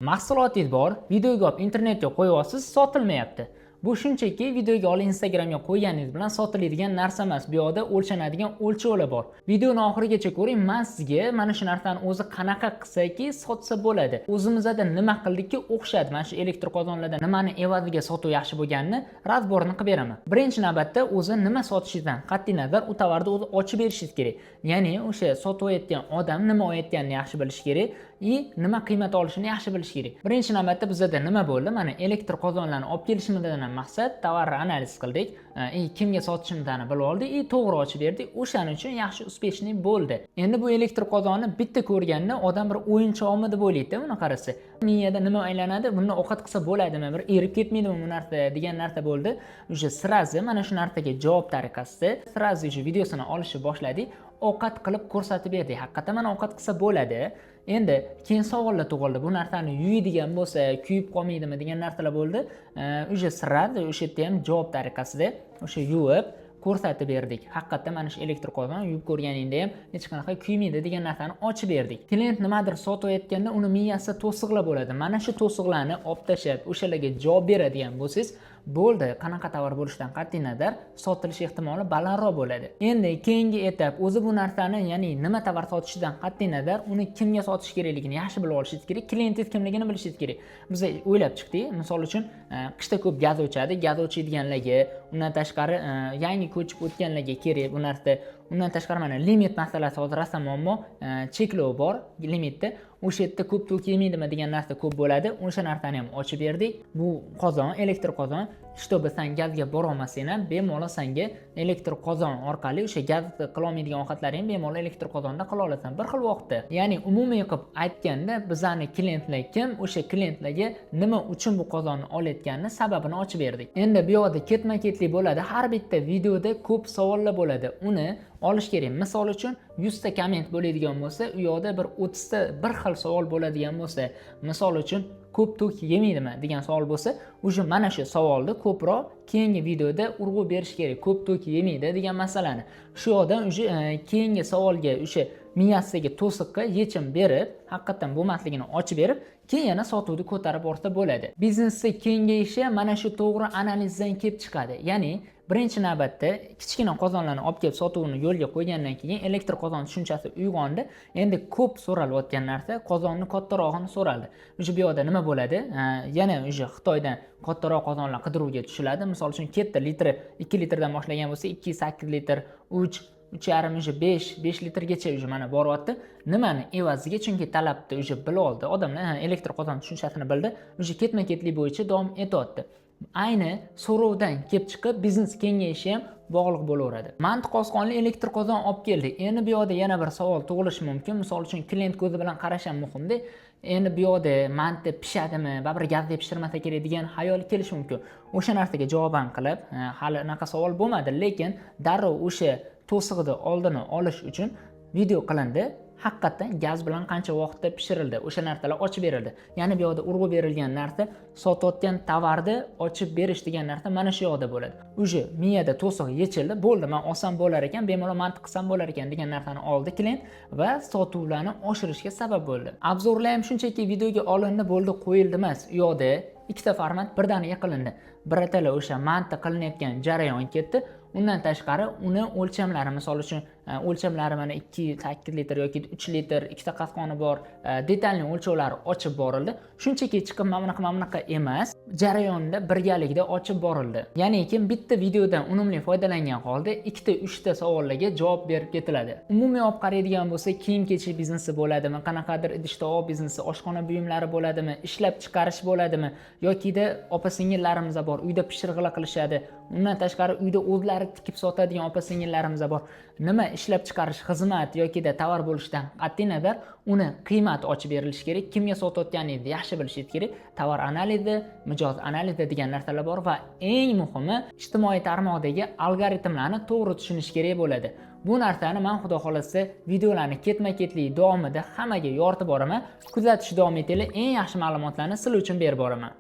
Mahsulotingiz bor, videoga olib internetga qo'yyapsiz, sotilmayapti. Bu shunchaki videoga olib Instagramga qo'yganingiz bilan sotiladigan narsa emas. Bu yoqda o'lchanadigan o'lchovlar bor. Videoni oxirigacha ko'ring, man sizga mana shu narsani o'zi qanaqa qilsaki sotsa bo'ladi. O'zimizda nima qildikki o'xshadi. Mana shu elektr qozonlarda nimani evaziga sotuv yaxshi bo'lganini разбор ni qilib beraman. Birinchi navbatda o'zi nima sotishingizdan qat'iy nazar u tovarni o'zi ochib berishingiz kerak. Ya'ni o'sha sotayotgan odam nima olayotganini yaxshi bilishi kerak и nima qiymat olishini yaxshi bilishi kerak. Birinchi navbatda bizada nima bo'ldi? Mana elektr qozonlarni olib kelishimizdan ham maqsad tovarni analiz qildik и kimga sotishimizni bilib oldik и to'g'ri ochib berdik. O'shaning uchun yaxshi, успешный bo'ldi. Endi bu elektr qozonni bitta ko'rganda odam bir o'yinchoqmi deb o'ylaydi. Uni qarasa, miyada nima aylanadi? Bunda ovqat qilsa bo'ladimi, bir erib ketmaydimi bu narsa degan narsa bo'ldi. Уже сразу mana shu narsaga javob tariqasida сразу уже videosini olishni boshladik, ovqat qilib ko'rsatib berdik. Haqiqatdan mana ovqat qilsa bo'ladi. Endi keyin savollar tug'ildi: bu narsani yuyadigan bo'lsa, kuyib qolmaydimi degan narsalar bo'ldi. Уже сразу o'sha yerda ham javob tariqasida o'sha yuvib ko'rsatib berdik. Haqiqatdan mana shu elektr qozon yuvib ko'rganingda ham hech qanaqa kuymaydi degan narsani ochib berdik. Klient nimadir sotayotganda uni miyasida to'siqlar bo'ladi. Mana shu to'siqlarni olib tashlab, o'shalarga javob beradigan bo'lsangiz bo'ldi, qanaqa tovar bo'lishidan qat'iy nazar sotilish ehtimoli balandroq bo'ladi. Endi keyingi etap o'zi bu narsani, ya'ni nima tovar sotishidan qat'iy nazar uni kimga sotish kerakligini yaxshi bilib olishingiz kerak, klientingiz kimligini bilishingiz kerak. Biz o'ylab chiqdik, misol uchun, qishda ko'p gaz o'chadi, gaz o'chadiganlarga, undan tashqari, yangi ko'chib o'tganlarga kerak bu narsa. Undan tashqari, mana limit masalasi hozir rosa muammo, cheklov bor limitda, o'sha yerda ko'p tok yemaydimi degan narsa ko'p bo'ladi. O'sha narsani ham ochib berdik. Bu qozon, elektr qozon, чтобы san gazga borolmasang ham, bemalol sanga elektr qozon orqali o'sha gaz qilolmaydigan ovqatlaringni bemalol elektr qozonda qila olasan bir xil vaqtda. Ya'ni umumiy qilib aytganda, bizani klientlar kim, o'sha klientlarga nima uchun bu qozonni olayotganini sababini ochib berdik. Endi bu yoqda ketma ketlik bo'ladi, har bitta videoda ko'p savollar bo'ladi, uni olish kerak. Misol uchun, 100 ta komment bo'ladigan bo'lsa, u yoqda bir 30 ta bir xil savol bo'ladigan bo'lsa, misol uchun, ko'p tok yemaydimi degan savol bo'lsa, уже mana shu savolni ko'proq keyingi videoda urg'u berish kerak, ko'p tok yemaydi degan masalani. Shu yoqdan уже keyingi savolga, o'sha miyasidagi to'siqqa yechim berib, haqiqatdan bo'lmasligini ochib berib, keyin yana sotuvni ko'tarib borsa bo'ladi. Biznesni kengayishi mana shu to'g'ri analizdan kelib chiqadi. Ya'ni birinchi navbatda kichkina qozonlarni olib kelib sotuvni yo'lga qo'ygandan keyin elektr qozon tushunchasi uyg'ondi. Endi ko'p so'ralayotgan narsa qozonni kattarog'ini so'raldi. Уже bu yoqda nima bo'ladi? Yana уже Xitoydan kattaroq qozonlar qidiruvga tushiladi. Misol uchun, ketdi litri 2 litrdan boshlagan bo'lsa, 2,8 litr, 3, 3,5, уже 5 litrgacha уже mana boryapti. Nimani evaziga? Chunki talabni уже bilib oldi odamlar, elektr qozon tushunchasini bildi, уже ketma ketlik bo'yicha davom etyapti. Ayni so'rovdan kelib chiqib biznes kengayishi ham bog'liq bo'laveradi. Manti qozonli elektr qozon olib keldik. Endi bu yoqda yana bir savol tug'ilishi mumkin. Misol uchun, klient ko'zi bilan qarash ham muhimda. Endi bu yoqda manti pishadimi, baribir gazda pishirmasa kerak degan xayol kelishi mumkin. O'sha narsaga javoban qilib, hali unaqa savol bo'lmadi, lekin darrov o'sha to'siqni oldini olish uchun video qilindi. Haqiqatdan gaz bilan qancha vaqtda pishirildi, o'sha narsalar ochib berildi. Ya'ni bu yoqda urg'u berilgan narsa sotayotgan tovarni ochib berish degan narsa mana shu yoqda bo'ladi. Уже miyada to'siq yechildi, bo'ldi, man olsam bo'lar ekan, bemalol mantiq qilsam bo'lar ekan degan narsani oldi klient va sotuvlarni oshirishga sabab bo'ldi. Обзор lar ham shunchaki videoga olindi, bo'ldi, qo'yildi emas. U yoqda ikkita format birdaniga qilindi. Birato'la o'sha manti qilinayotgan jarayon ketdi, undan tashqari uni o'lchamlari, misol uchun, o'lchamlari mana 2,8 litr yoki 3 litr, ikkita qasqoni bor, детальный o'lchovlari ochib borildi. Shunchaki chiqib mana bunaqa, mana bunaqa emas, jarayonda birgalikda ochib borildi. Ya'ni kim bitta videodan unumli foydalangan holda ikkita, uchta savollarga javob berib ketiladi. Umumiy olib qaraydigan bo'lsak, kiyim kechak biznesi bo'ladimi, qanaqadir idish tovoq biznesi, oshxona buyumlari bo'ladimi, ishlab chiqarish bo'ladimi yokida opa singillarimiz bor, uyda pishirg'ila qilishadi, undan tashqari uyda o'zlari tikib sotadigan opa singillarimiz bor, nima ishlab chiqarish, xizmat yokida tovar bo'lishidan qat'iy nazar uni qiymati ochib berilishi kerak, kimga sotayotganingizni yaxshi bilishingiz kerak, tovar analizi, mijoz analizi degan narsalar bor va eng muhimi, ijtimoiy tarmoqdagi algoritmlarni to'g'ri tushunish kerak bo'ladi. Bu narsani man, xudo xohlasa, videolarni ketma ketlik davomida hammaga yoritib boraman. Kuzatishda davom etinglar, eng yaxshi ma'lumotlarni sizlar uchun berib boraman.